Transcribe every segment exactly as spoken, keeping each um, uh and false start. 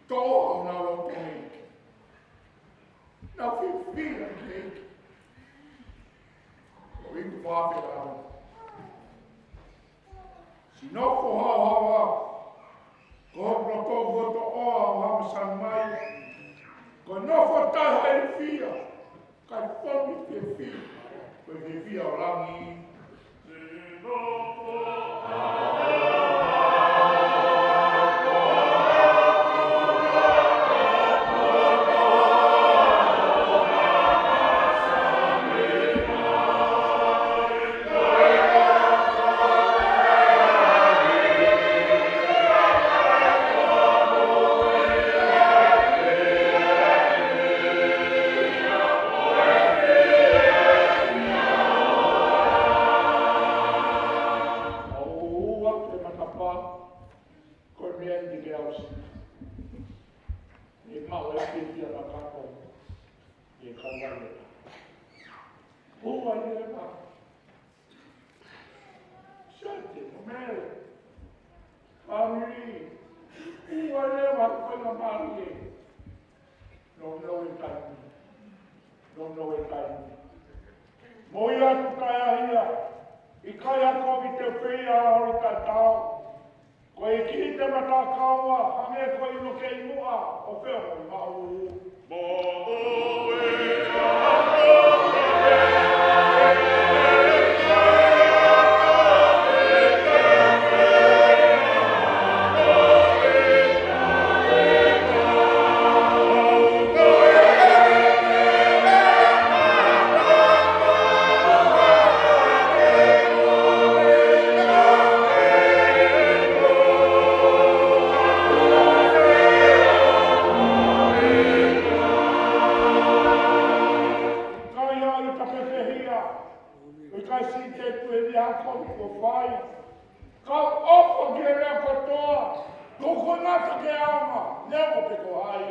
Toʻoa honau loto ʻEiki. Nau fiefia ʻEiki. ʻOku ʻi ai e fāfeʻau. Siʻi nofo haohaoa. Ko hoku loto kuo toʻoa ʻo hā masani mai. Ko e nofo taʻehaʻilifia. Kae fonu fiefia. Ko e fiefia ʻo langi. ʻOua te mata pā, ko e meʻa ni ke au si. ʻE maʻu e fiefia makato, ʻe kau ai e. ʻOua ʻe leva. Siate mo Mele. Fāmili. ʻOua ʻe leva ko e ngā mālie. No, no, e taimi. No, no, e taimi. Mo ia tu kai a ia. ʻIkai ha kovi te feia ʻa holi tatau. Ko e ʻEiki te matakau, hangē ko e inu ke inu ʻa, ʻo feo mo maʻu. ʻIkai ai ta pepehia, ʻikai siʻi te tuʻu ʻi ha kovi kuo fai. Kau ʻofa ki he meʻa kotoa, ko ko ngata ke ama, neongo pe ko hai.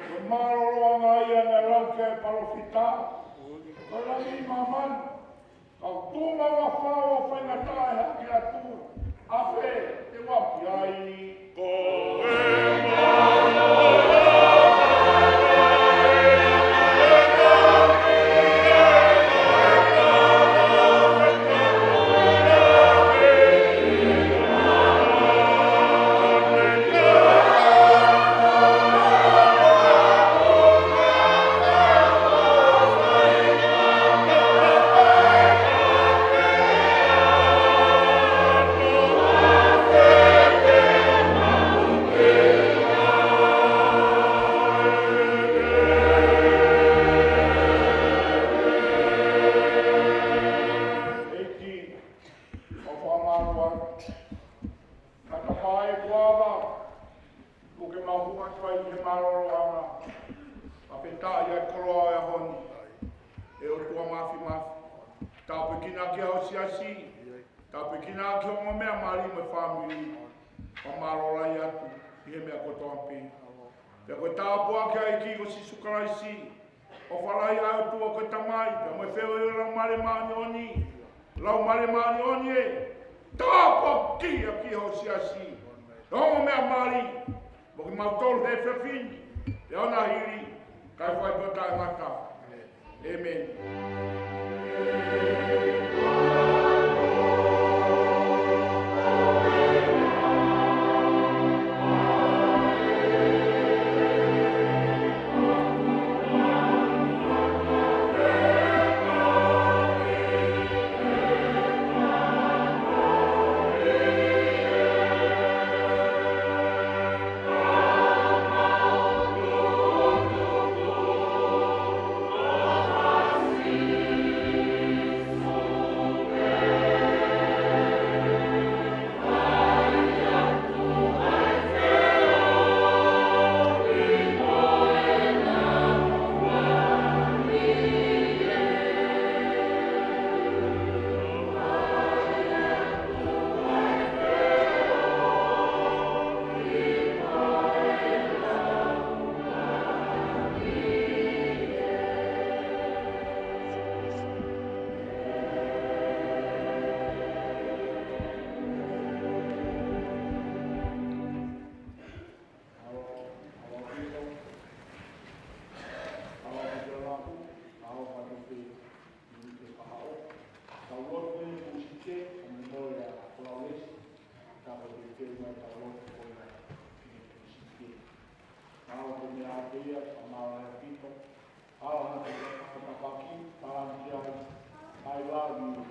Ko e mālōlō ʻanga ia naʻe lau ki ai e palōfita. Ko e langi māmani. Kau tū maʻu ʻa fau ʻo faingataʻa ʻe hake atu. ʻAfē, te u ʻalu ki ai. Ko e mālōlō ʻEiki, ʻoku fakamālō atu. Ka ta pae kuava, kuo ke maʻu atu ai he mālōlō ʻanga. Fakafetaʻi ʻa e koloa ʻo e ʻaho ni. ʻE ʻOtua Māfimafi. Tāpuekina ki ho siasi. Tāpuekina ki he ongo meʻa mali mo e fāmili. Fakamālō lahi atu ʻi he meʻa kotoa pē. Pea ko e tāpuaki ʻa e ʻEiki ko Sīsū Kalaisi, ʻofa lahi ʻa e ʻOtua ko e Tamai, pea mo e feohi ʻo e Laumālie Māʻoniʻoni. Laumālie Māʻoniʻoni ē, tāpuakiʻi ʻaki ho siasi. Ongo meʻa mali, mo kimautolu he efiafi ni, pea ʻo e ʻaho ni, kae fai pē ʻo taʻengata. ʻĒmeni. Tau lotu ko ia ki he Kalisitiane. Mālō e meʻa ʻa ia, ka mālō ʻaupito. Mālō e fakatapu, tālani ki ai. I love you.